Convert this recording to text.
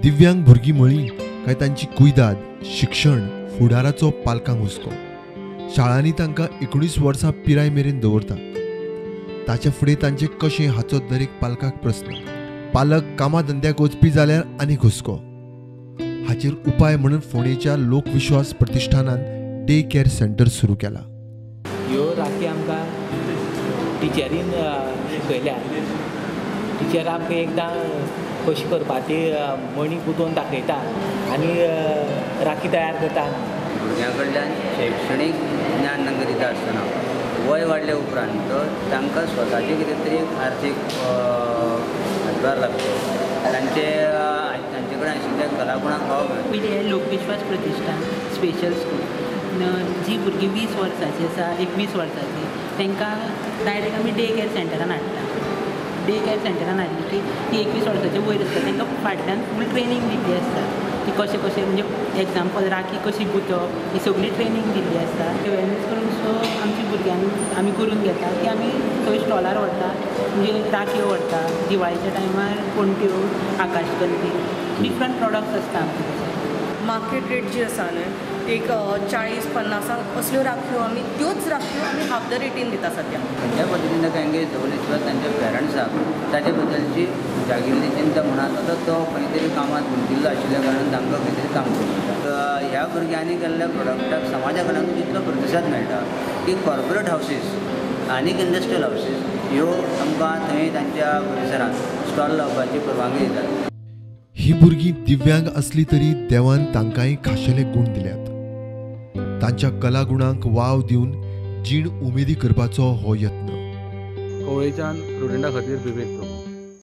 दिव्यांग भुरगीं म्हळीं काय तांची कुयदाद, शिक्षण, फुडाराचो पालकांक हुस्को. शाळांनी तांकां 19 वर्सां पिराय मेरेन दवरता. ताचे फुडें तांचें कशें हाचो दरेक पालकाक प्रस्न. पालक कामाधंद्याक वचपी जाल्यार आनीक हुस्को. हाचेर उपाय म्हणून फोंडेच्या लोकविश्वास प्रतिष्ठानान डे केअर सेंटर सुरू केला. ह्यो राखी आमकां टिचरीन शिकयल्या. टिचर आमकां एकदां कशी करपा ती मणी गुंतोवन दाखयता आनी राखी तयार करता. भुरग्यां कडल्यान शैक्षणीक ज्ञान तांकां दिता आसतना वय वाडल्या उपरांत तांकां स्वताचें कितें तरी आर्थीक हातभार लागता. तांचे तांचे कडेन आशिल्ल्या कलागुणांक वाव मेळटा. पयलीं हें लोकविश्वास प्रतिष्ठान स्पेशल स्कूल, जी भुरगीं 20 वर्सांची आसा, 21 वर्सांची, तांकां डायरेक्ट आमी डे केअर सेंटरान हाडटा. डे केअर सेंटरान हाडली की ती 21 वर्साचे वयर आसता, तांकां फाटल्यान फूल ट्रेनींग दिल्ली आसता ती कशें कशें, म्हणजे एग्जाम्पल राखी कशी गुंतप, ही सगळी ट्रेनींग दिल्ली आसता. अवेरनेस करून सो आमच्या भुरग्यांक आमी करून घेता की आमी थंय स्टॉलार व्हरता, म्हणजे राखयो व्हरता, दिवाळीच्या टायमार पणट्यो, आकाशकंदी, डिफरंट प्रोडक्ट्स आसता आमचे कडेन. मार्केट रेट जी आसा न्हय, एक 40-50 असल्यो राखयो आमी, त्योच राखयो आमी हाफ the रेटीन दिता सद्या. खंयच्या पद्दतीन ताका एंगेज दवरले शिवाय तांच्या पेरंट्साक ताचे बद्दलची जागिल्ली चिंता म्हणात आतां तो खंय तरी कामांत गुंतिल्लो आशिल्ल्या कारणान तांकां खंय तरी काम करूं मेळटा. ह्या भुरग्यांनी केल्ल्या प्रोडक्टाक समाजा कडल्यान इतलो प्रतिसाद मेळटा की कॉर्पोरेट हावसीस आनीक इंडस्ट्रियल हावसीस ह्यो आमकां थंय तांच्या परिसरांत स्टॉल लावपाची परवानगी दितात. ही भुरगीं दिव्यांग असली तरी देवान तांकांय खाशेले गूण दिल्यात. तांच्या कलागुणांक वाव दिवन जीण उमेदी करपाचो हो यत्न. कवळेच्यान प्रुडंटा खातीर विवेक प्रभू.